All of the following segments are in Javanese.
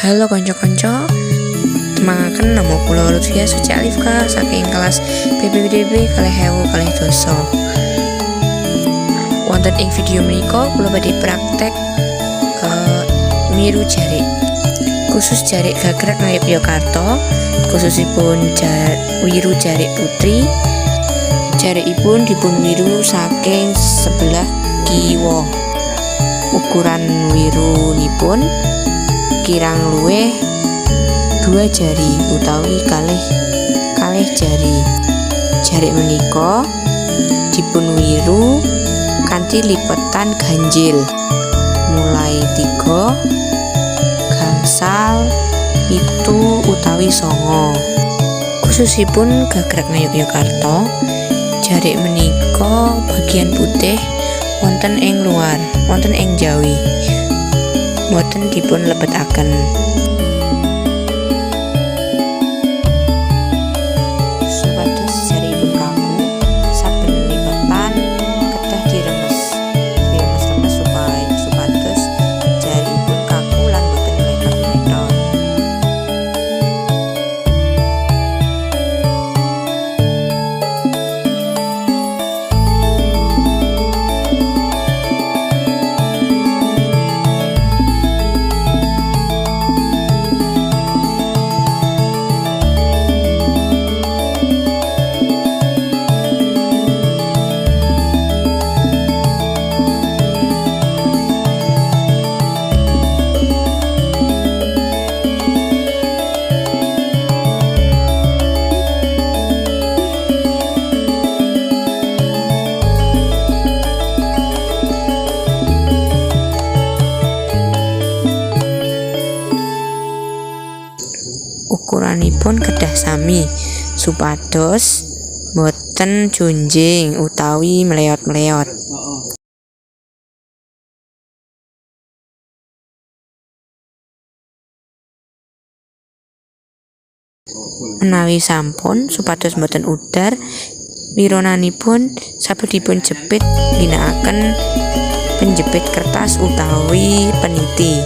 Halo kanca-kanca, temangaken nama kula Lutfia Suci Alifka saking kelas PPDB 2020. Wonten ing video menika kula badhe praktek miru jarik. Khusus jarik gagrak Ngayogyakarta, khususipun wiru jarik putri. Jarikipun dipun wiru saking sebelah kiwa. Ukuran wirunipun kirang luwih 2 jari utawi kalih jari. Jarik menika dipun wiru kanthi lipetan ganjil mulai 3, gangsal, 7 utawi 9. Khususipun gagrak Ngayogyakarta, jarik menika bagian putih wonten ing luar, wonten ing jawi, boten dipun lebetaken. Supados jarikipun kaku, saben lipetan kedah diremes, diremes-remes supaya supados jarikipun kaku lan boten meletot-meletot. Ukuranipun kedah sami supados boten junjing utawi mleot-mleot. Menawi sampun supados boten udar, wironanipun saged dipun jepit ngginakaken penjepit kertas utawi peniti.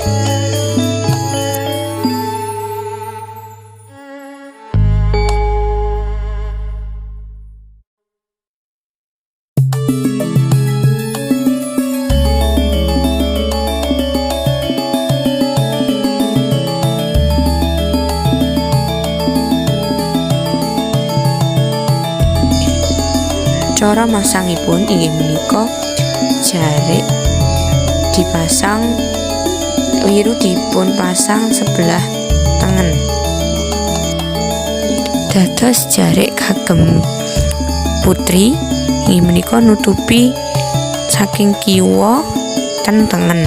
Cara masangipun inggih menika jarik dipasang, wiru dipun pasang sebelah tengen. Dados jarik kagem putri inggih menika nutupi saking kiwa ten tengen.